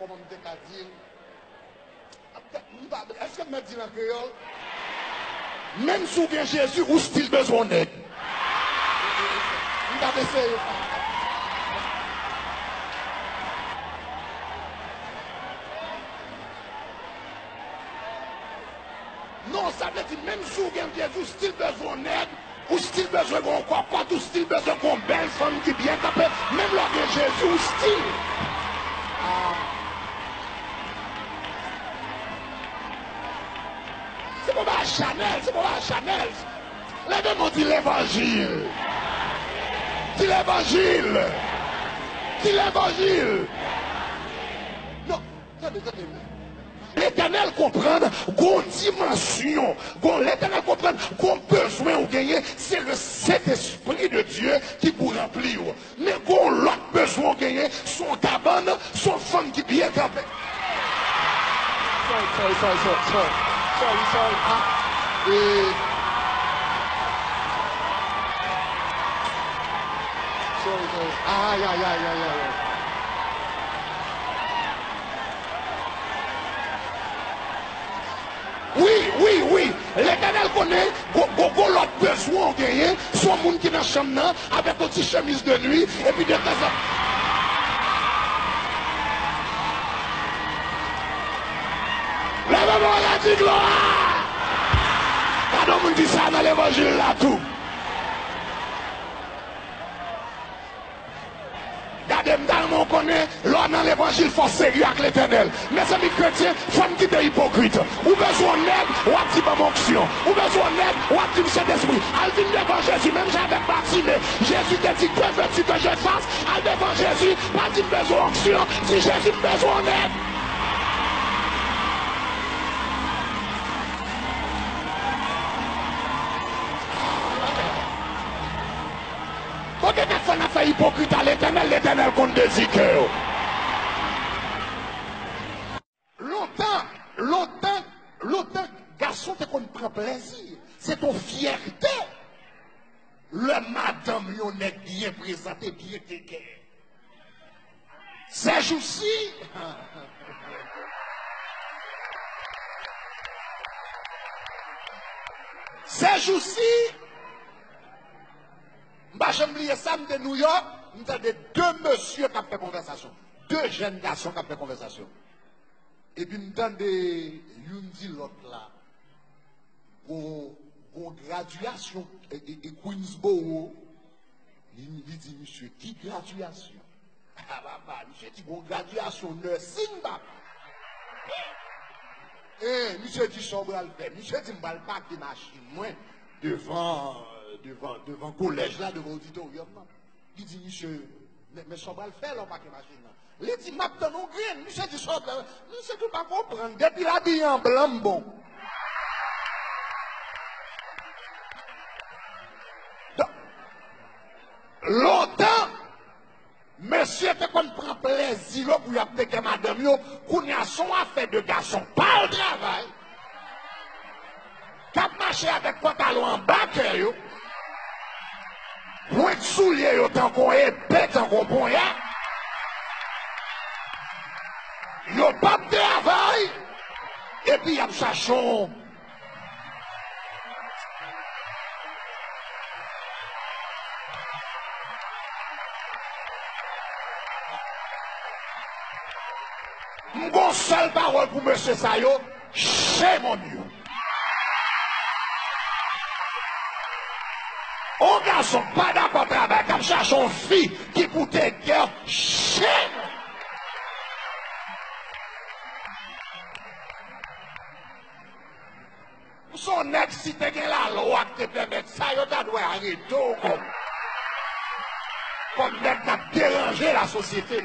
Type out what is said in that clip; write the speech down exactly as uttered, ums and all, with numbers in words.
Kòman m te ka di l? M pa, èske m mèt di l an kreyòl? Menm si w gen Jezi, ou still bezwen yon nèg. M t ap eseye sa. Non, sa vle di, menm si w gen Jezi, ou still bezwen yon nèg, ou still bezwen gen yon kòkòt, ou still bezwen gen yon bèl fanm ki byen kanpe. Menm lè w gen Jezi, ou still. Ah. Se pa bagay chanèl, se pa bagay chanèl. Leve men w, di levanjil. Di levanjil. Di levanjil. Non, tande, tande. Letènèl konprann gon dimansyon, gon, Letènèl konprann gon bezwen ou genyen, se le Sentespri de Dye ki pou ranpli w. Men gon lòt bezwen w genyen, se yon kabann, se yon fanm ki byen kanpe. Sorry, sorry, sorry, sorry, sorry. Sorry, sorry. Ah, e, sorry, sorry. Ay, ay, ay, ay, ay, ay. Wi, wi, wi. Letènèl konnen, gon, gon, gon lòt bezwen w genyen, se yon moun ki nan chanm nan, avèk yon ti chemiz de nwi, epi de tanzantan. Leve men w, di glwa! Gade yon moun di sa nan levanjil la tou. Gade, m ta renmen w konnen, lè w nan levanjil, fò w serye ak Letènèl. Mezanmi, kretyen, fò n kite ipokrit. Ou bezwen yon nèg, w ap di, ban m onksyon. Ou bezwen yon nèg, w ap di, m Sentespri. Al vin devan Jezi, menm jan avèk Batime. Jezi te di, que veux-tu que je fasse? Al devan Jezi, pa di, m bezwen onksyon. Di Jezi, m bezwen yon nèg. Bon, gen kèk fwa n ap fè ipokrit a Letènèl, Letènèl konn dezi kè yo. Lontan, lontan, lontan, gason te konn pran plezi. Se te yon fyète. Lè madanm yon nèg byen prezante, byen tekè. Sèjousi, sèjousi, m pa janm bliye sa, m te Nouyòk, m tande de mesye k ap fè konvèsasyon, de jèn gason k ap fè konvèsasyon. Epi m tande youn di lòt la, gon, gon gradyasyon, e, e, e Queensboro, li, li di misye, ki gradyasyon? Ah, papa, misye di gon gradyasyon nursing, papa. Eh, misye di sa w pral fè. Misye di m pral pake machin mwen devan, devan, devan kolèj la, devan oditoryòm nan. Li di misye, men, men sa w pral fè lè w pake machin nan. Li di, m ap tann yon grenn. Misye di, sa w pral fè? Misye di, ou pa konprann. Depi l abiye an blan, m bon. Donk, lontan, mesye te konn pran plezi yo pou y ap tekè madanm yo. Kounye a, se yon afè de gason k pa al travay, k ap mache avèk pantalon anba kè yo, pwent soulye yo tankou yon epe, tankou yon ponya. Yo p ap travay, epi y ap chache yon M gon sèl pawòl pou mesye sa yo, shame on you. On gason k pa dakò travay, k ap chache on fi ki pou take care, shame. Ou se yon nèg, si te gen lalwa k te pèmèt sa, yo ta dwe arete w kòm, kòm nèg k ap deranje lasosyete.